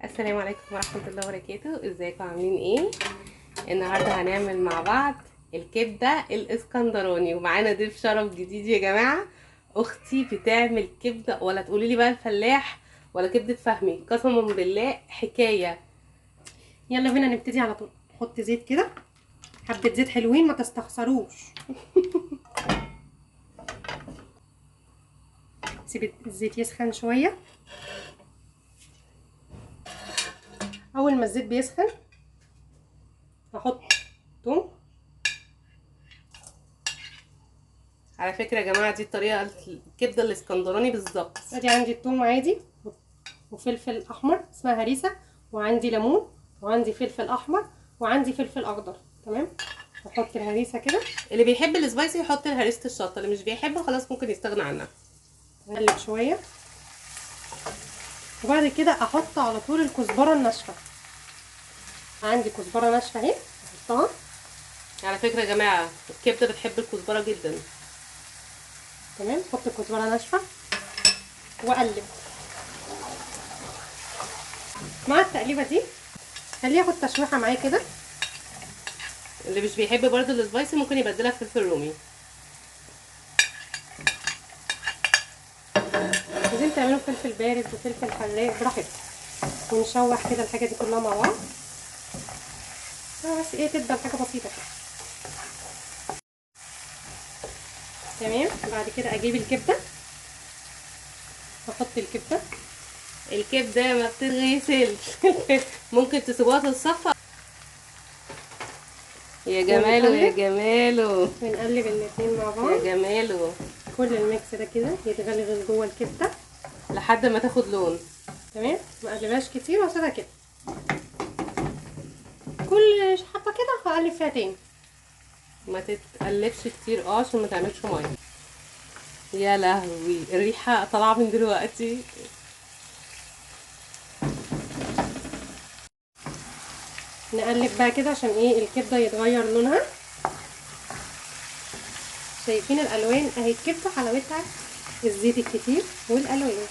السلام عليكم ورحمة الله وبركاته. ازيكم عاملين ايه؟ النهارده هنعمل مع بعض الكبدة الاسكندراني، ومعانا ضيف شرف جديد يا جماعة. اختي بتعمل كبدة، ولا تقولي لي بقى الفلاح ولا كبدة فهمي، قسما بالله حكاية. يلا بينا نبتدي على طول. نحط زيت كده، حبة زيت حلوين ما تستخسروش. سيب الزيت يسخن شوية. اول ما الزيت بيسخن هحط توم. على فكرة يا جماعة دي الطريقة الكبده الاسكندراني بالظبط. ادي عندي التوم عادي وفلفل احمر اسمها هريسه، وعندي ليمون، وعندي فلفل احمر، وعندي فلفل اخضر. تمام، احط الهريسه كده. اللي بيحب السبايسي يحط الهريسه الشطه، اللي مش بيحبها خلاص ممكن يستغنى عنها. اقلب شوية وبعد كده احط على طول الكزبره الناشفه. عندي كزبره ناشفة اهي، احطها. على فكرة يا جماعة الكبده بتحب الكزبره جدا. تمام، احط الكزبره ناشفة واقلب. مع التقليبه دي خليه ياخد تشويحه معايا كده. اللي مش بيحب برده السبايسي ممكن يبدلها بفلفل رومي. عايزين تعملوا فلفل بارد وفلفل حراق براحتكم. ونشوح كده الحاجة دي كلها مع بعض، بس ايه تدبل حاجة بسيطة كده. تمام، بعد كده اجيب الكبده، احط الكبده. الكبده ما بتتغسلش. ممكن تسيبوها تتصفى. يا جماله يا جماله. بنقلب الاتنين مع بعض. يا جماله. كل ال mix ده كده يتغلغل جوه الكبده لحد ما تاخد لون. تمام، ما اقلبهاش كتير واسيبها كده، كل حبه كده هقلب فيها تاني. ما تتقلبش كتير عشان ما تعملش مية. يا لهوي الريحة طالعه من دلوقتي. نقلب بقى كده عشان ايه الكبده يتغير لونها. شايفين الالوان اهي، الكبده حلاوتها الزيت الكتير والالوان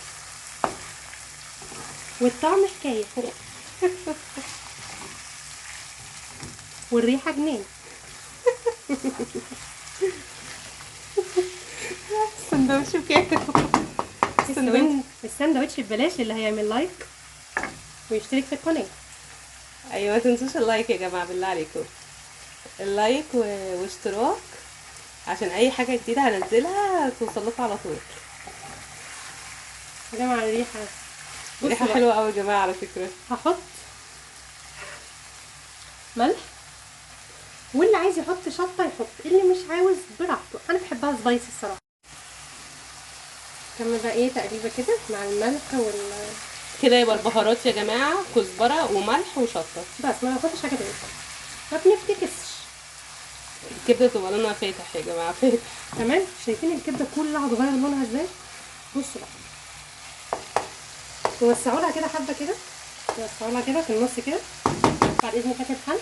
والطعم حكاية. والريحه جنان. السندوتش بكام؟ السندوتش ببلاش اللي هيعمل like ويشترك في القناة. ايوه ما تنسوش ال like يا جماعة، بالله عليكم ال like واشتراك عشان اي حاجة جديدة هنزلها توصل لكم على طول. يا جماعة الريحة ريحه حلوة قوي يا جماعة. على فكرة هحط ملح، واللي عايز يحط شطه يحط، اللي مش عاوز براحته. انا بحبها spicy الصراحة. كمل بقى ايه تقريبا كده مع الملح وال كده. يبقى البهارات يا جماعة كزبره وملح وشطه بس، ما نحطش حاجة تاني، ما بنفتكسش. الكبده تبقى لونها فاتح يا جماعة، فاتح. تمام، شايفين الكبده كلها هتغير لونها ازاي؟ بصوا بقى، نوسعوا لها كده حبه كده، نوسعوا لها كده في النص كده. بعد اذن كاتب خل،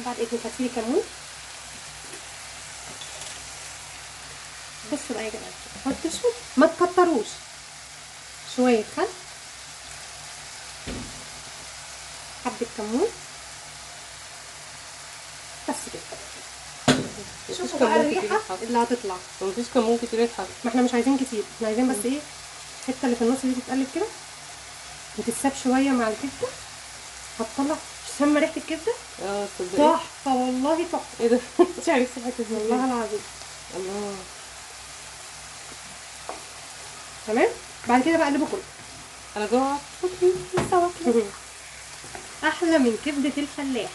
بعد اذن كاتب كمون. بصوا بقى يا جماعة، حطوا شوية، ما تكتروش، شوية خل، حبه كمون، بس كده. شوفوا بقى الريحة اللي هتطلع. مفيش كمون كتير يتحط، ما احنا مش عايزين كتير، احنا عايزين بس ايه الحتة اللي في النص دي تتقلب كده وتتساب شوية مع الكبده. هتطلع شم ريحه الكبده. تصدقي تحفة والله، تحفة. ايه ده؟ مش عارفه الحتة دي والله العظيم. الله. تمام، بعد كده بقلبه كله. انا جوعت لسه واكله. احلى من كبده الفلاح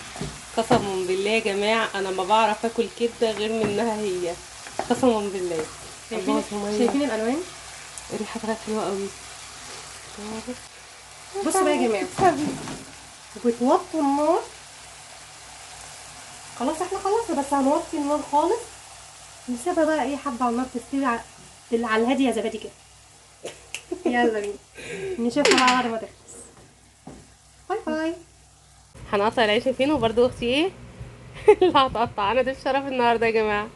قسما بالله يا جماعة. انا ما بعرف اكل كبده غير منها هي، قسما بالله. شايفين الالوان؟ الريحة طلعت حلوة قوي. بصوا بقى يا جماعة، بتوطوا النار خلاص، احنا خلصنا، بس هنوطي النار خالص. نسيبها بقى ايه حبه على النار تستوي على الهادي يا زبادي كده. يلا بينا نشوفها بقى بعد ما تخلص. bye bye. هنقطع العيش فين؟ وبرده اختي ايه اللي هتقطع. انا ضيف شرف النهارده يا جماعة.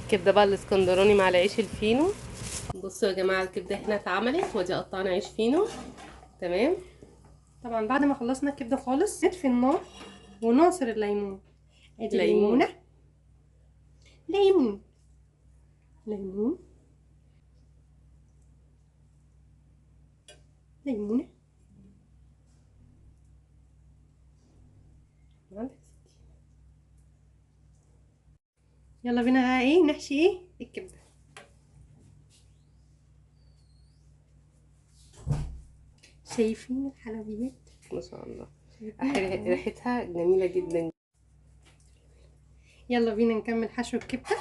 الكبده بقى الاسكندراني مع العيش الفينو. بصوا يا جماعة الكبده هنا اتعملت، وادي قطعنا عيش فينو. تمام. طبعا بعد ما خلصنا الكبده خالص نطفي النار ونعصر الليمون. ادي الليمونه، ليمون ليمون ليمونه. يلا بينا بقى ايه نحشي ايه الكبده. شايفين الحلويات ما شاء الله، ريحتها جميلة جدا. يلا بينا نكمل حشو الكبده.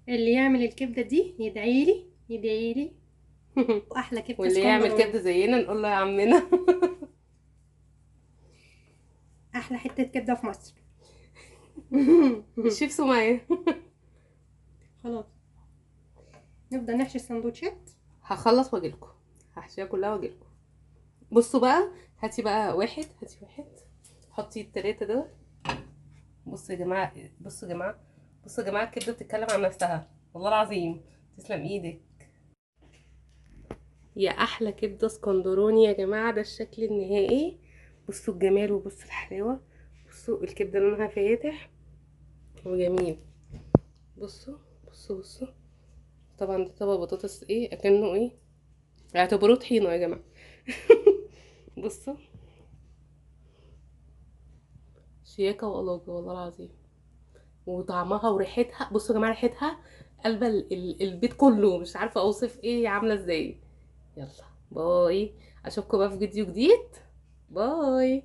اللي يعمل الكبده دي يدعيلي يدعيلي. واحلى كبده، واللي يعمل كبده زينا نقول له يا عمنا. احلى حتة كبده في مصر. الشيف سميه. خلاص نبدا نحشي السندوتشات. هخلص واجيلكم، هحشيها كلها واجيلكم. بصوا بقى، هاتي بقى واحد، هاتي واحد، حطي التلاتة دول. بصوا يا جماعة، بصوا يا جماعة، بصوا يا جماعة، الكبده بتتكلم عن نفسها والله العظيم. تسلم ايدك يا احلى كبده اسكندراني يا جماعة. ده الشكل النهائي. بصوا الجمال وبصوا الحلاوة، بصوا الكبده لونها فاتح وجميل. بصوا بصوا بصوا. طبعا ده طبق بطاطس ايه اكنه ايه، اعتبروه طحينه يا جماعة. بصوا شياكه وقلاقه والله العظيم، وطعمها وريحتها. بصوا يا جماعة ريحتها قلب البيت كله، مش عارفه اوصف ايه عامله ازاي. يلا باي، اشوفكم بقى في فيديو جديد. باي.